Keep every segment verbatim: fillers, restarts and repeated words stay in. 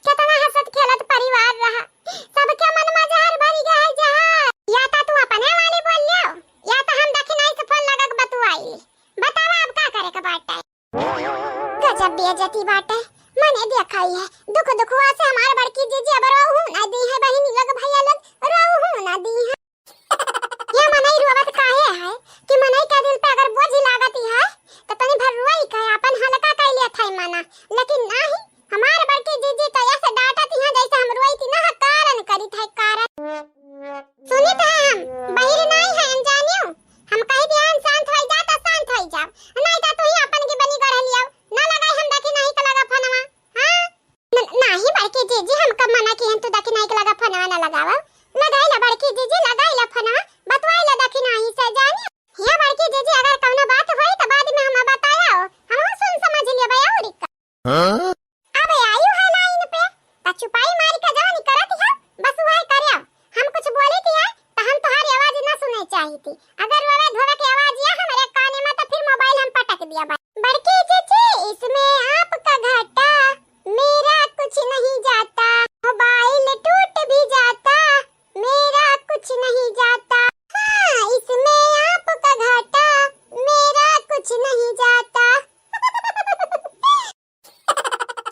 केतना हँसत खेलत परिवार रहा, सबके मन मा जहर भरि गा है जहर। या त तू अपने वाली बोल लियो, या त हम दखिनाई से फोन लगा के बतुआई। बतावा अब का करे के बाटे? गजब बेइज्जती बाटे। मने देखा ही है, दुख दुखवा से हमार बड़की जीजी अब रोहू ना दी है, बहिनी लोग, भैया लोग, रोहू ना दी है। ये मनई रोवत काहे है कि मनई के दिल पे अगर बोझ लागत है तो तनी भर रोई का, अपन हल्का कर लिया था मना, लेकिन नाही, हमार बड़की जीजी तो ऐसे डांटत है जैसे हम रोई थी ना, कारण करी था कारण। सुनित है हम बहिर नाही है अनजानियो, हम कही ध्यान शांत होई जा तो शांत होई जाओ, नहीं तो तू ही अपन की बनी गढ़ लियाओ, ना लगाई हम दखिनाई के लगा फोनवा। हाँ। न-, नाही बड़की जीजी, हम कब मना किहन तू दखिनाई के लगा फोनवा ना लगावा। लगाई ला बड़की जीजी, लगाई ला फोनवा, बतवाई ला दखिनाई से जानी। हे बड़की जीजी, अगर कौनो बात होई त बाद में हम बताया हो, हम सुन समझ लेबे और का। हाँ? अब आयु है लाइन पे, त चुपाई मारी का जवानी करत है, बस वही करे। हम कुछ बोली थी है, त हम तुम्हारी आवाज ना सुने चाही थी। अगर रोवे धोवे के आवाज या हमरे काने में, त फिर मोबाइल हम पटक दिया। बड़की जीजी, इसमें आपका घाटा, मेरा कुछ नहीं जाता, मोबाइल टूट भी जाता, मेरा कुछ नहीं जाता। हाँ, इसमें आपका घाटा, मेरा कुछ नहीं जाता।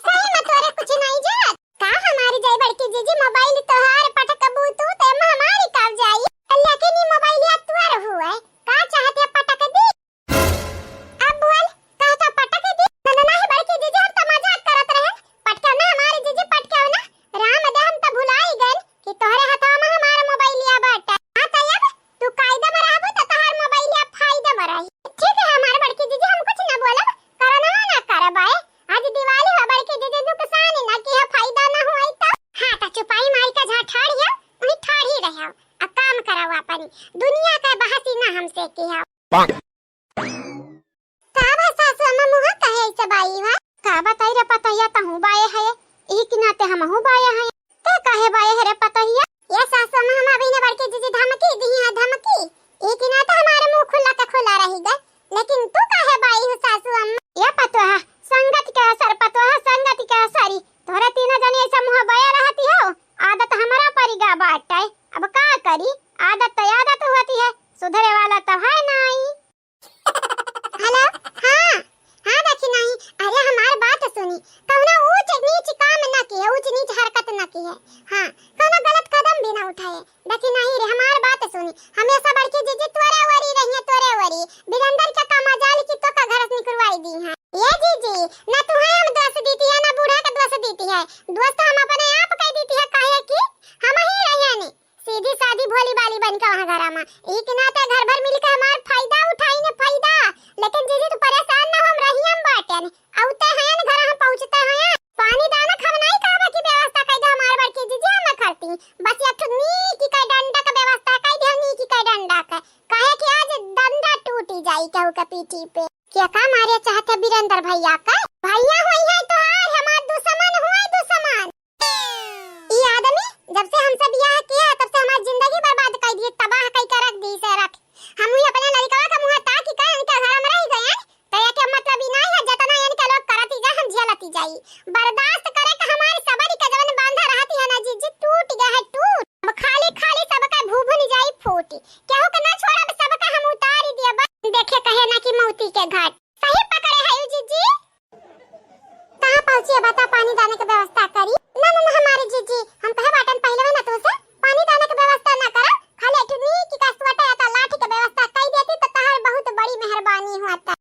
सही में तोरे कुछ नहीं जात। का हमारी जाई बड़की जीजी, मोबाइल तोहार पटकबू तू, ते में हमारी का जाई? लेकिन ई मोबाइल या तोर हुए, का चाहत है पटक दी? अब बोल, का तो पटक दी? ना, ना, नाही बड़की जीजी, हम तो मजाक करत रहे। पटके ना हमारी जीजी, पटके ना। राम दे, हम तो भुलाई गए कि तोहरे हथवा में हमारा मोबाइलिया बाटे। हाँ, तो अब तू कायदा में रहबू तो तोहार मोबाइलिया फायदा में रही। ठीक है, हमारे बड़की जीजी, हम कुछ ना बोलब, करना ना करब। आए, आज दिवाली हो बड़की जीजी, नुकसान ना किया, फायदा ना हुआ तो। हाँ, तो चुपाई मारी का जहाँ ठाड़ है, वहीं ठाड़ ही रहे। अब काम कराओ अपन, दुनिया का बहसी ना हमसे किया। का बा सासु अम्मा, मुँह काहे ऐसे बाई है? का बताई रे पतोहिया, तहूँ बाए है, इही के नाते हमहूँ बाए है। ते काहे बाए है रे पतोहिया? ये सासु अम्मा, हम अभी ने बड़की जीजी धमकी दी है, धमकी। इही के नाते हमारे मुँह खुला के खुला रही गए। लेकिन तू काहे बाई हो सासु अम्मा? ये पतोहा, संगत के असर, पतोहा, संगत के असर। तोहरे तीनों जने ऐसे मुँह बाए रहती हो, आदत हमारा परिगा बाटे। अब का करी, आदत तो आदत होती है, सुधरे वाला तो है नहीं। हेलो, हाँ, हाँ, देखी नहीं, अरे हमार बात सुनी, कौनो ऊंच नीच काम न किहे, ऊंच नीच हरकत न किहे, हाँ, कौनो गलत कदम भी न उठाए, देखी नहीं रे, हमार बात सुनी, हमेशा बड़की जीजी तोरे ओरी रहिए, तोरे ओरी, बिरंदर के का मजाल की तो का घर से निकलवाई दी है। ये जीजी, ना तुम्हें हम दोष दीती है, ना बूढ़ा का दोष दीती है, दोष तो हम अपने आप कह दीती है, काहे कि हम ही रहिए नहीं। सीधी सादी भोली भाली बन के वहाँ घरा मा। ई के नाते घर भर मिल के हमार फायदा उठाई ने फायदा। लेकिन जीजी तू परेशान ना हो, हम रहियन बाटेन। अउते हयन घर हम पहुँचते हयन। पानी दाना हम नहीं कहबे की व्यवस्था कई दे हमार बड़की जीजी हम करती। बस एक ठो नीक का डंडा का व्यवस्था कई दे, नीक का डंडा का। काहे कि आज डंडा टूटी जाई केहू के पीठी पे। के का मारे चाहते बीरेंद्र भैया का? भैया होई है तोहार, हमार दुश्मन होई दुश्मन। ई आदमी जब से हमसे बियाह किया, तब से हमार जिंदगी बर्बाद कर दिए, तबाह कई के रख दी से रख। हम ही अपने लड़कवा का मुंह ताकि के इनके घर में रह गए, तो ये के मतलब ई नहीं है, जितना इनके लोग करती जा, हम झेलती जाई। बर्दाश्त करे के हमारी सबर के जवन बांधा रहती है ना जीजी, टूट गया है, टूट। अब खाली खाली सबका भूभुन जाई फूटी, केहू के ना छोड़ब, सबका हम उतारी दिया। देखे कहे ना कि मौती के घाट। सही पकड़े है यू जीजी। कहाँ पहुँची है बता, पानी दाने के व्यवस्था करी? ना, ना, ना, हमारे जीजी, हम कहे बाटन पहले में ना तुझसे पानी दाने के व्यवस्था ना करा, खाली एक नीक का सोटा या तो लाठी के व्यवस्था कर देती तो तहार बहुत बड़ी मेहरबानी होता।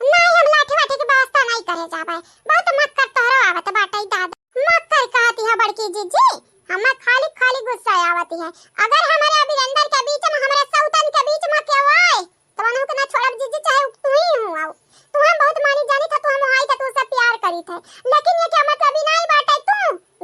नहीं, हम लाठी वाठी के व्यवस्था नहीं करे जाबे, बहुत मक्कर तोहरो आवत बाटे दादा। मक्कर कहती है बड़की जीजी, हमें खाली खाली गुस्सा आवती है। अगर हमारे अभी अंदर के बीच में, हमारे सौतन के बीच में केहू आए, तो मनहु के ना छोड़ब जीजी, चाहे तू ही हूँ आओ। तू हम बहुत मानी जानी था, तू हम आई था, तू से प्यार करी थे, लेकिन ये क्या मतलब ही नहीं बाटे, तू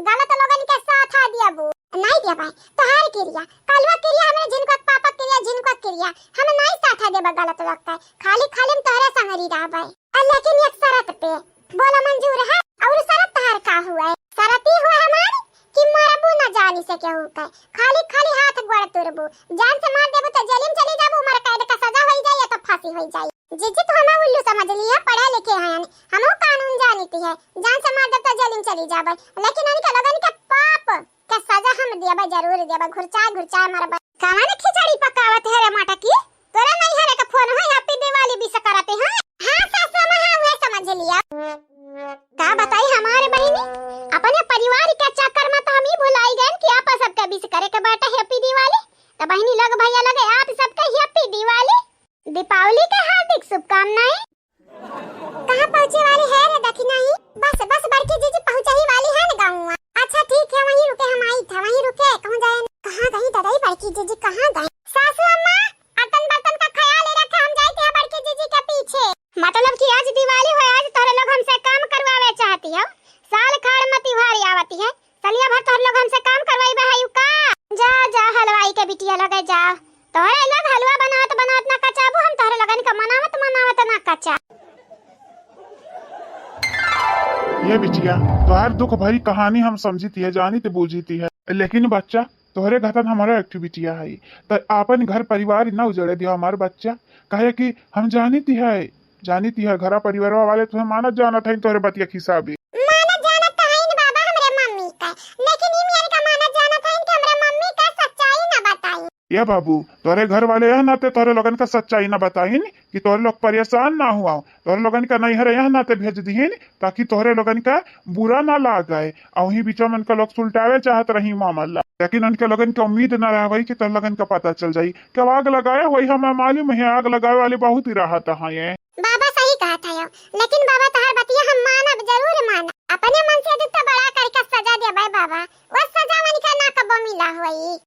गलत लोगन के साथ आ दिया बू। नहीं दिया भाई, तोहार किरिया, कलवा किरिया, हमरे झिनका पापा किरिया, झिनका किरिया, हम नहीं साथ आ देबा गलत लोग के, खाली खाली हम तोहरे संगरी रहबे। और लेकिन एक शरत पे, बोला मंजूर है? और शरत तोहार का हुआ है? शरत ही हुआ हमारी कि मरबू ना जानी से केहू के, खाली खाली हाथ गोड़ तुरबू, जान से मार देबू तो जेल में चली जाबू, उम्र कैद का सजा होई जाई या तो फांसी होई जाई। जीजी तो हमें उल्लू समझ लिया, पढ़े लिखे हैं, हमहू कानून जानित है, जान से मार देब तो जेल में चली जाबे, लेकिन इनके लोगन के पाप के सजा हम देबे, जरूर देबे, घुरचाए घुरचाए मरबे। कवन खिचड़ी पकावत है रे मटकी? तोरा नैहरे का फोन है, Happy Diwali wish करते हैं। हाँ सासू अम्मा, हाँ उहे समझ लिया। का बताई हमारे बहिनी, अपने परिवार के चक्कर में तो हम ही भुलाई गए कि आप सबके wish करे के बाटे Happy Diwali। तो बहिनी लोग, भैया लोग, आप सबके Happy Diwali, दीपावली के हार्दिक शुभकामनाएं। कहाँ पहुँचे वाली है रे दखिनही? बस, बस बड़की जीजी पहुँचे ही वाली है न गाँव। अच्छा ठीक है, वहीं रुके, हम आई था, वहीं रुके, कहूँ जाए। कहाँ गई ददाई बड़की जीजी, कहाँ गई? सासू अम्मा, बर्तन बर्तन का ख्याल रखे, हम जाइत है बड़की जीजी के पीछे। मतलब कि आज दिवाली हो, आज तोहरे लोग हमसे काम करवावे चाहती हो। साल खाड़ में त्योहार आवती है, सलिया भर तोहरे लोग हमसे काम करवाइबे है का? जा, जा हलवाई के बिटिया लगे जा, तोहरे लोग हलवा बनावत बनावत ना कचाबू, हम तोहरे लोगन का मनावत मनावत ना कचा। ये बिटिया, तोहार दुख भरी कहानी हम समझित है, जानित बूझित है, लेकिन बच्चा, तोहरे घतन हमारा एक ठो बिटिया है, त आपन घर परिवार न उजड़े दिया हमार बच्चा, काहे कि हम जानित है, जानित है घरा परिवारवा वाले तुम्हें मानत जानत है तोहरे बतिया के हिसाबे। मानत जानत तो है न बाबा हमरे मम्मी का, लेकिन ई मेरे का मानत जानत है कि हमरे मम्मी का सच्चाई न बताई। ए बाबू, तोहरे घर वाले यह नाते तोहरे लोगन का सच्चाई न बताइन कि तोहरे लोग परेशान ना हुआ, तोहरे लोगन का नैहर यह नाते भेज दिहिन ताकि तोहरे लोगन का बुरा ना लागे। अउही बीचवा में उनका लोग सुलटावे चाहत रही मामला, लेकिन उनके लोगन के उम्मीद ना रहवई कि तोहरे लोगन का पता चल जाई। कब आग लगाए होई हमें मालूम है, आग लगावे वाले बहुत ही रहत हैं। बाबा सही कहत है, लेकिन बाबा तोहर बतिया हम मानब, जरूर मानब। अपने मन से दुख तो बड़ा करके सजा देबे बाबा, वो सजा उनका ना कबो मिला होई।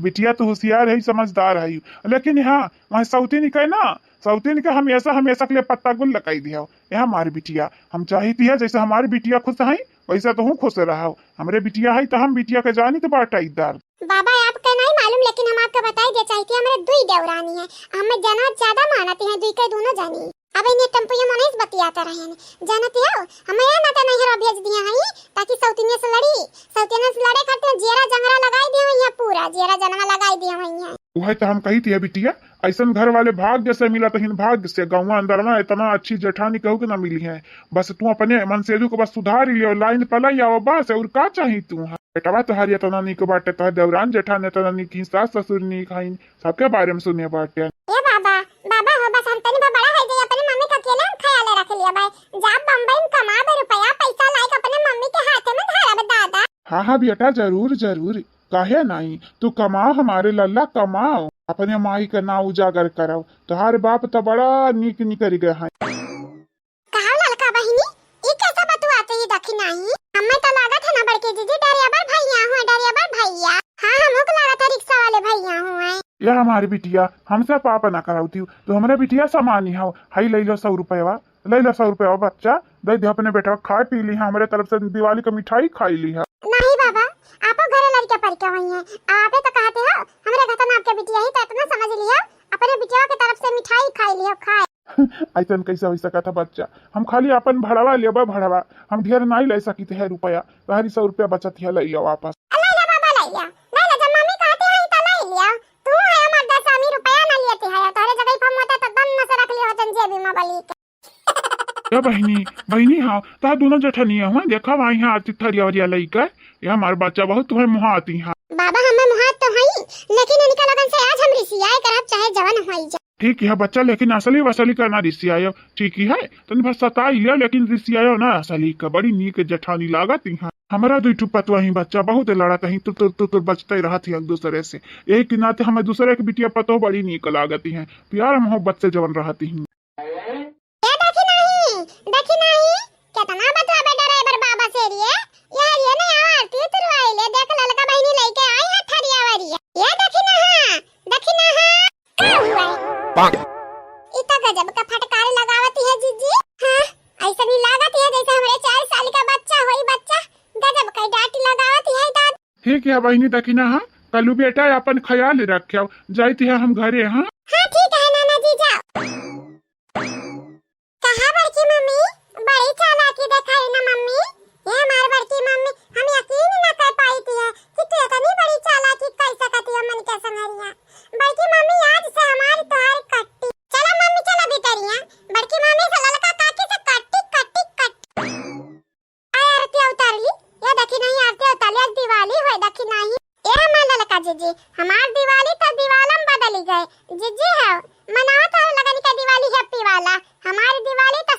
बिटिया तो होशियार है, समझदार है, लेकिन हाँ, वहाँ सौतीन के ना, सौतीन के हमेशा, हमेशा के लिए पत्ता गुल लगाई दिया। यह हमारी बिटिया, हम चाहित है जैसे हमारी बिटिया खुश है, वैसे तो हूँ खुश रहो। हमरे बिटिया है तो हम बिटिया के जानी तो बाटा इधर। बाबा आपके नहीं मालूम, लेकिन हम आपके बताई दे चाहित है, हमरे दुई देवरानी है, हमें जना ज्यादा मानती है, दुई के दोनों जानी। अब इन्हें टेम्पुए मनीष बतियाते रहे हैं। जानते हो, हम यहाँ ना तो नैहर भेज दिया है, ताकि सौतिनिया से लड़ी। सौतिनिया से लड़े खातिर जियरा जंगरा लगाई दिया है यहाँ, पूरा जियरा जनवा लगाई दिया है यहाँ। वह तो हम कही थी बिटिया, ऐसन घर वाले भाग्य से मिला तहिन भाग्य से। गाँव अंदर में इतना अच्छी जेठानी कहू के ना मिली है। बस तू अपने मनसेजू को बस सुधार लियो, लाइन पर लाई आओ बस, और का चाही तू? बेटवा तोहार इतना नीक बाटे, तोहार देवरान जेठान इतना नीक ही, सास ससुर नीक हईन, सबके बारे में सुने बाटे। ए बाबा, बाबा हो, बस हम तनी बा बड़ा है जे अपने मम्मी का अकेले हम ख्याल रख लिया भाई। जा बम्बई में कमा बे रुपया पैसा लाइके अपने मम्मी के हाथे में धरब दादा। हाँ, हाँ बेटा, जरूर, जरूर, काहे नहीं, तू कमाओ हमारे लल्ला, कमाओ, अपने माई का नाम उजागर करो। तोहार बाप तो बड़ा नीक निकल गए हैं। कहा ललका बहिनी, ई कैसा बतुआते ही दखिनही? हमें तो लागत है ना बड़की जीजी डरियाबर भैया हुए, डरियाबर भैया। हाँ, हमहू को लागत है रिक्शा वाले भैया हुए। या हमारी बिटिया, हमसे पाप ना करावती हो, तो हमरे बिटिया समानी हो। हई ले लो सौ रुपया, ले लो सौ रुपया बच्चा, दे दे अपने बेटा खाए पी ली, हमरे तरफ से दिवाली का मिठाई खाई ली है। नहीं बाबा, आपो घरे लड़के पढ़ के हुई हैं, आपे तो कहते हो, हमरे घर में आपके बिटिया ही तो इतना समझ लिया, अपने बिटिया के तरफ से मिठाई खाई लियो, खाए। ऐसन कैसे हो सकत है बच्चा? हम खाली अपन भड़वा लेबे भड़वा, हम ढेर नहीं ले सकित है रुपया, तोहरी सौ रुपया बचत है, ले लियो वापस। ले ले बाबा, ले ले, ले ले, जब मम्मी कहती है तो ले लियो। तू है हमार दस आमी रुपया ना लेते है, तोहरे जगह पर हम होते तो दम से रख लियो होतन जेबी में बली के। ए बहिनी, बहिनी हाँ, तोहार दोनों जेठनिया हुआ, देखा वहाँ यहाँ आती थरिया वरिया लइके, ये हमार बच्चा बहुत तुम्हें मुहाती हाँ। बाबा हमें मुहात तो हई, लेकिन इनका लगन से आज हम रिसियाए करब चाहे जवन होई जा। ठीक है बच्चा, लेकिन असली वसली का ना रिसियायो, ठीक ही है, तनी भर सताई लियो, लेकिन रिसियायो ना असली का, बड़ी नीक जेठानी लागत ही हाँ। हमारा दुई ठो पतवा ही बच्चा बहुत लड़त ही, तुर तुर तुर तुर बचते रहत ही एक दूसरे से, यही के नाते हमें दूसरे के बिटिया पतो बड़ी नीक लागत ही, प्यार मोहब्बत से जवन रहत ही। ए देखी नहीं, देखी नहीं, केतना बतुआबे डराइवर बाबा से रे। यार ये नहीं आवा, आरती उतरवाई ले, देख ललका बहिनी लइके आई है थरिया वरिया। ए देखी ना हाँ, देखी ना हाँ, का हुआ है? ई तो गजब का फटकार लगावती है जीजी। हाँ, ऐसा नहीं लागत है जैसे हमरे चार साल का बच्चा होई बच्चा, गजब का डांट लगावती है दादा। ठीक है बहिनी, देखी ना हाँ, कल्लू बेटा अपन ख्याल रख्यो, जाइत है हम घरे हाँ। हाँ ठीक है नाना जी, जाओ। कहा बड़की मम्मी, बड़ी चालाकी देखाई ना मम्मी। ये हमार बड़की मम्मी, हम यकीन ना कर पाई थी है कि तू इतनी बड़ी चालाकी कर सकती है मन के संगरिया। बड़की मम्मी आज से हमारी तोहार कट्टी। चला मम्मी, चला बेटा। दिवाली होए दा कि नाही। ए हमार ललका जीजी, हमार दिवाली तो दिवालम बदली गए। जीजी हो, मनावत हो लगन के दिवाली happy वाला। हमारी दिवाली तो